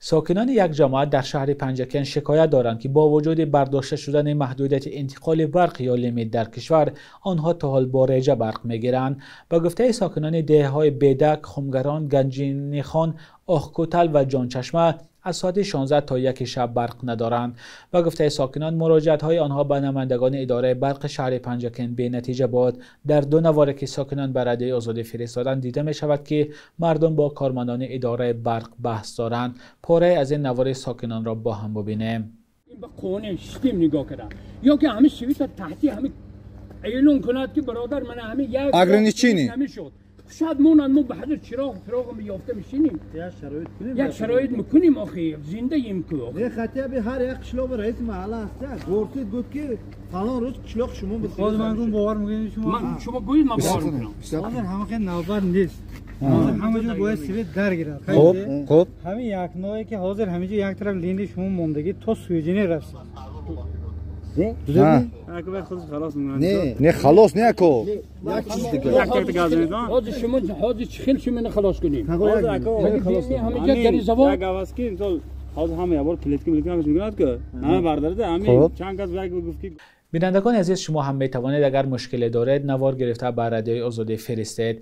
Сокинони як ҷамоат дар шаҳри Панҷакент шикоят доранд, ки бо вуҷуди бардошта шудани маҳдудияти интиқоли барқ ё лимит дар кишвар, онҳо то ҳол бо реҷа барқ мегиранд. Ба гуфтаи сокинони деҳаҳои Бедак, Хумгарон, Ганҷинихон, Оҳкӯтал ва Ҷончашма аз соати 16 то 1 шаб барқ надоранд. Ба гуфтаи сокинон, муроҷиатҳои онҳо ба намояндагони идораи барқи шаҳри Панҷакент бенатиҷа буд. Дар ду наворе, ки сокинон ба Радиои Озодӣ фиристоданд, дида мешавад, ки мардум бо кормандони идораи барқ баҳс доранд. Порае аз ин навори сокинонро бо ҳам бубинем. Ин ба қонун систем нигоҳ карда, ё ки ҳамин света таҳти ҳамин эълон кунад, ки бародар, ман ҳамин як ограничение намешуд. Шояд монанд, мо ба ҳазар чироғ фироғ ёфта мешинем, як шароит мекунем, охи зиндаем ку. Не, хотя бы ҳар як қишлоқ раиси маҳалла ҳаст, гурсид, гуфт, ки фалон рӯз қишлоқ шумо. Боз ман гум бовар мекунед шумо? Ман шумо гӯед, ман бовар мекунам. Ҳозир ҳама хел навбат нест, ҳама ҷо бояд свет даргирад. Хуб, хуб. Ҳамин як ное, ки ҳозир ҳаминҷо як тараф линии шумо мондагӣ то суҷине рафт. Не, не, халос не, ако як чиз дига. Ҳозир шумо, ҳозир чӣ хел шумо ина халос кунем? Ҳаминҷо дари завод як аваз ки мисол ҳозир ҳама як бор плитка милитка ҳамаш мекунад, ки ҳама бардарда ҳамин чанд кас як гуфт, ки Бинандагони азиз, шумо ҳам метавонед, агар мушкиле доред, навор гирифта ба Радиои Озодӣ фиристед.